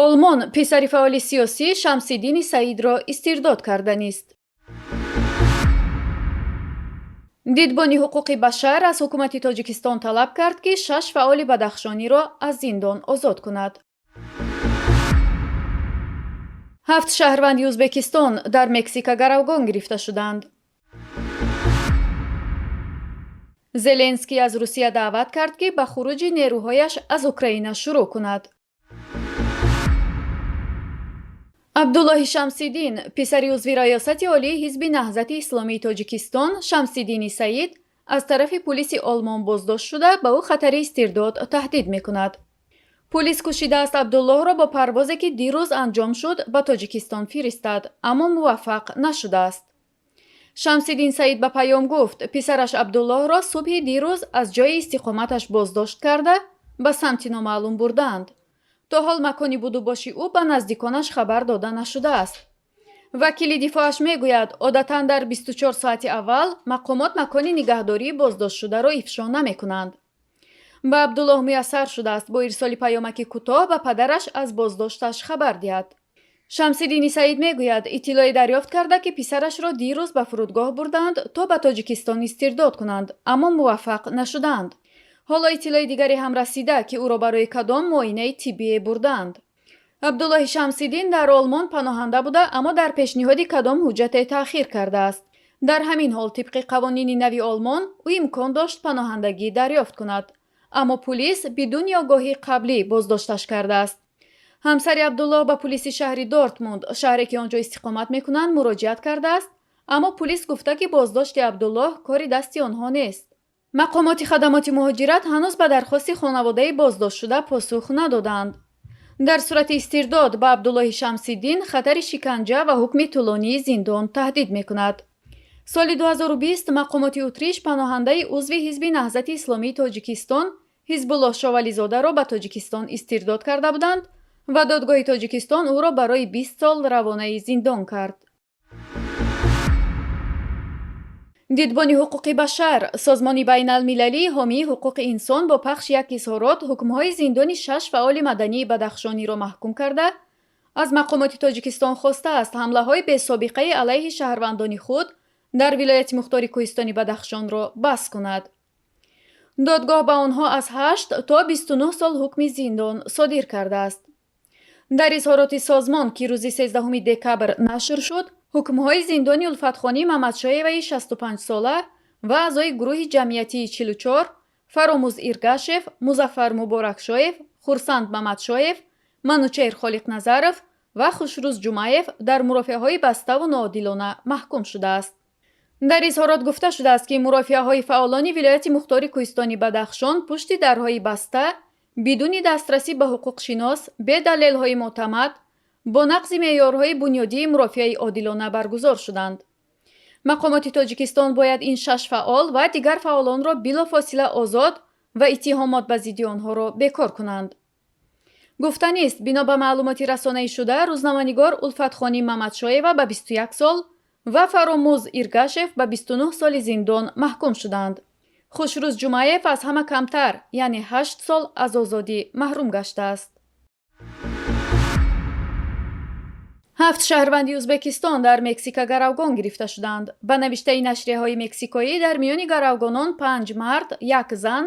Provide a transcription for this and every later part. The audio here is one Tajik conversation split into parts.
Олмон писари фаъоли сиёсӣ Шамсиддини Саидро истирдод карданист. Дидбони ҳуқуқи башар аз ҳукумати Тоҷикистон талаб кард, ки шаш фаъоли бадахшониро аз зиндон озод кунад. Ҳафт шаҳрванди Ӯзбекистон дар Мексика гаравгон гирифта шуданд. Зеленский аз Русия даъват кард, ки ба хуруҷи нерӯҳояш аз Украина шурӯъ кунад. Абдуллоҳи Шамсиддин, писари узви Раёсати Олии Ҳизби Наҳзати Исломии Тоҷикистон Шамсиддини Саид, аз тарафи пулиси Олмон боздошт шуда, ба ӯ хатари истирдод таҳдид мекунад. Пулис кӯшидааст Абдуллоҳро бо парвозе, ки дирӯз анҷом шуд, ба Тоҷикистон фиристад, аммо муваффақ нашудааст. Шамсиддин Саид ба паём гуфт, писараш Абдуллоҳро субҳи дирӯз аз ҷойи истиқоматаш боздошт карда, ба самти номаълум бурдаанд. То ҳол макони будубоши ӯ ба наздиконаш хабар дода нашудааст. Вакили дифоаш мегӯяд, одатан дар 24 соати аввал мақомот макони нигаҳдории боздоштшударо ифшо намекунанд. Ба Абдуллоҳ муяссар шудааст бо ирсоли паёмаки кӯтоҳ ба падараш аз боздошташ хабар диҳад. Шамсиддини Саид мегӯяд, иттилоъе дарёфт карда, ки писарашро дирӯз ба фурудгоҳ бурдаанд, то ба Тоҷикистон истирдод кунанд, аммо муваффақ нашудаанд. Ҳоло иттилои дигаре ҳам расида, ки ӯро барои кадом муоинаи тиббие бурдаанд. Абдуллоҳи Шамсиддин дар Олмон паноҳанда буда, аммо дар пешниҳоди кадом ҳуҷҷате таъхир кардааст. Дар ҳамин ҳол, тибқи қавонини нави Олмон, ӯ имкон дошт паноҳандагӣ дарёфт кунад, аммо пулис бидуни огоҳии қаблӣ боздошташ кардааст. Ҳамсари Абдуллоҳ ба пулиси шаҳри Дортмунд, шаҳре ки он ҷо истиқомат мекунанд, муроҷиат кардааст, аммо пулис гуфта, ки боздошти Абдуллоҳ кори дасти онҳо нест. Мақомоти хадамоти муҳоҷират ҳанӯз ба дархости хонаводаи боздоштшуда посух надодаанд. Дар сурати истирдод ба Абдуллоҳи Шамсиддин хатари шиканҷа ва ҳукми тӯлонии зиндон таҳдид мекунад. Соли 2020 мақомоти Утриш паноҳандаи узви Ҳизби Наҳзати Исломии Тоҷикистон Ҳизбуллоҳ Шовализодаро ба Тоҷикистон истирдод карда буданд ва додгоҳи Тоҷикистон ӯро барои 20 сол равонаи зиндон кард. Дидбони ҳуқуқи башар, созмони байналмилалии ҳомии ҳуқуқи инсон, бо пахши як изҳорот ҳукмҳои зиндони шаш фаъоли мадании бадахшониро маҳкум карда, аз мақомоти Тоҷикистон хостааст, ҳамлаҳои бесобиқаи алайҳи шаҳрвандони худ дар вилояти мухтори кӯҳистони Бадахшонро бас кунад. Додгоҳ ба онҳо аз 8 то 29 сол ҳукми зиндон содир кардааст. Дар изҳороти созмон, ки рӯзи 13 декабр нашр шуд, ҳукмҳои зиндони Улфатхонӣ Мамадшоеваи 65-сола ва аъзои гурӯҳи ҷамъиятии 44, Фаромуз Иргашев, Музаффар Муборакшоев, Хурсанд Мамадшоев, Манучеҳр Холиқназаров ва Хушрӯз Ҷумаев дар мурофиаҳои баставу ноодилона маҳкум шудааст. Дар изҳорот гуфта шудааст, ки мурофиаҳои фаъолони вилояти мухтори кӯҳистони Бадахшон пушти дарҳои баста, бидуни дастрасӣ ба ҳуқуқшинос, бе далелҳои мӯътамад, бо нақзи меъёрҳои бунёдии мурофиаи одилона баргузор шуданд. Мақомоти Тоҷикистон бояд ин шаш фаъол ва дигар фаъолонро билофосила озод ва иттиҳомот ба зидди онҳоро бекор кунанд. Гуфтанист, бино ба маълумоти расонаишуда, рӯзноманигор Улфатхоним Мамадшоева ба 21 сол ва Фаромуз Иргашев ба 29 соли зиндон маҳкум шуданд. Хушрӯз Ҷумаев аз ҳама камтар, яъне 8 сол аз озодӣ маҳрум гаштааст. Ҳафт шаҳрванди Ӯзбекистон дар Мексика гаравгон гирифта шуданд. Ба навиштаи нашрияҳои мексикоӣ, дар миёни гаравгонон панҷ мард, як зан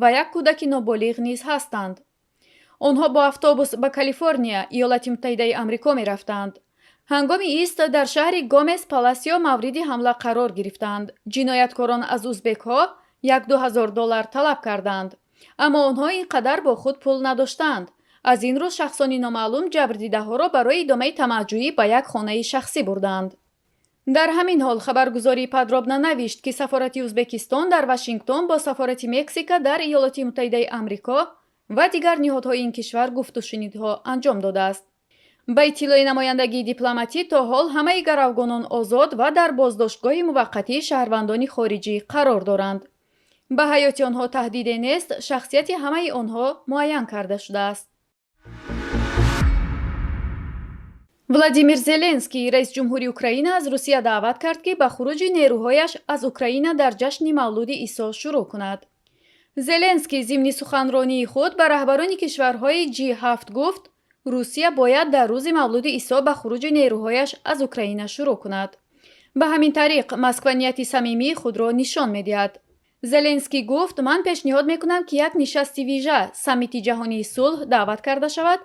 ва як кӯдаки ноболиғ низ ҳастанд. Онҳо бо автобус ба Калифорния, Иёлати Муттаҳидаи Амрико, мерафтанд. Ҳангоми ист дар шаҳри Гомес Паласио мавриди ҳамла қарор гирифтанд. Ҷинояткорон аз узбекҳо як-ду ҳазор доллар талаб карданд, аммо онҳо ин қадар бо худ пул надоштанд. Аз ин рӯ шахсони номаълум ҷабрдидаҳоро барои идомаи тамаъҷӯӣ ба як хонаи шахсӣ бурданд. Дар ҳамин ҳол, хабаргузории Подробно навишт, ки сафорати Ӯзбекистон дар Вашингтон бо сафорати Мексика дар Иёлоти Муттаҳидаи Амрико ва дигар ниҳодҳои ин кишвар гуфтушунидҳо анҷом додааст. Ба иттилои намояндагии дипломатӣ, то ҳол ҳамаи гаравгонон озод ва дар боздоштгоҳи муваққатии шаҳрвандони хориҷӣ қарор доранд. Ба ҳаёти онҳо таҳдиде нест, шахсияти ҳамаи онҳо муайян карда шудааст. Владимир Зеленский, раисҷумҳури Украина, аз Русия даъват кард, ки ба хуруҷи нерӯҳояш аз Украина дар ҷашни мавлуди Исо шурӯъ кунад. Зеленский зимни суханронии худ ба раҳбарони кишварҳои G7 гуфт, Русия бояд дар рӯзи мавлуди Исо ба хуруҷи нерӯҳояш аз Украина шурӯъ кунад. Ба ҳамин тариқ Москва нияти самимии худро нишон медиҳад. Зеленский гуфт: «Ман пешниҳод мекунам, ки як нишасти вижа, саммити ҷаҳонии сулҳ, даъват карда шавад,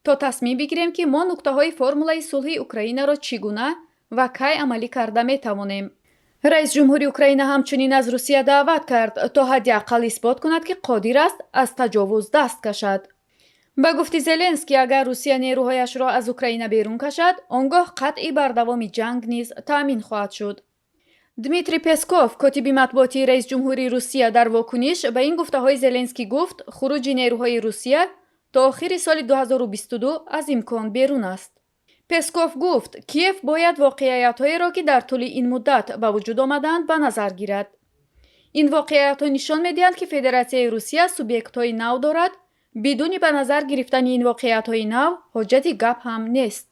то тасмим бигирем, ки мо нуктаҳои формулаи сулҳи Украинаро чӣ гуна ва кай амалӣ карда метавонем». Раисҷумҳури Украина ҳамчунин аз Русия даъват кард, то ҳадди ақал исбот кунад, ки қодир аст аз таҷовуз даст кашад. Ба гуфти Зеленский, агар Русия нерӯҳояшро аз Украина берун кашад, он гоҳ қатъи бардавоми ҷанг низ таъмин хоҳад шуд. Дмитрий Песков, котиби матбуотии раисҷумҳури Русия, дар вокуниш ба ин гуфтаҳои Зеленский гуфт, хуруҷи нерӯҳои Русия то охири соли 2022 аз имкон берун аст. Песков гуфт, Киев бояд воқеиятҳоеро, ки дар тӯли ин муддат ба вуҷуд омадаанд, ба назар гирад. Ин воқеиятҳо нишон медиҳанд, ки Федератсияи Русия субъектҳои нав дорад. Бидуни ба назар гирифтани ин воқеиятҳои нав ҳоҷати гап ҳам нест.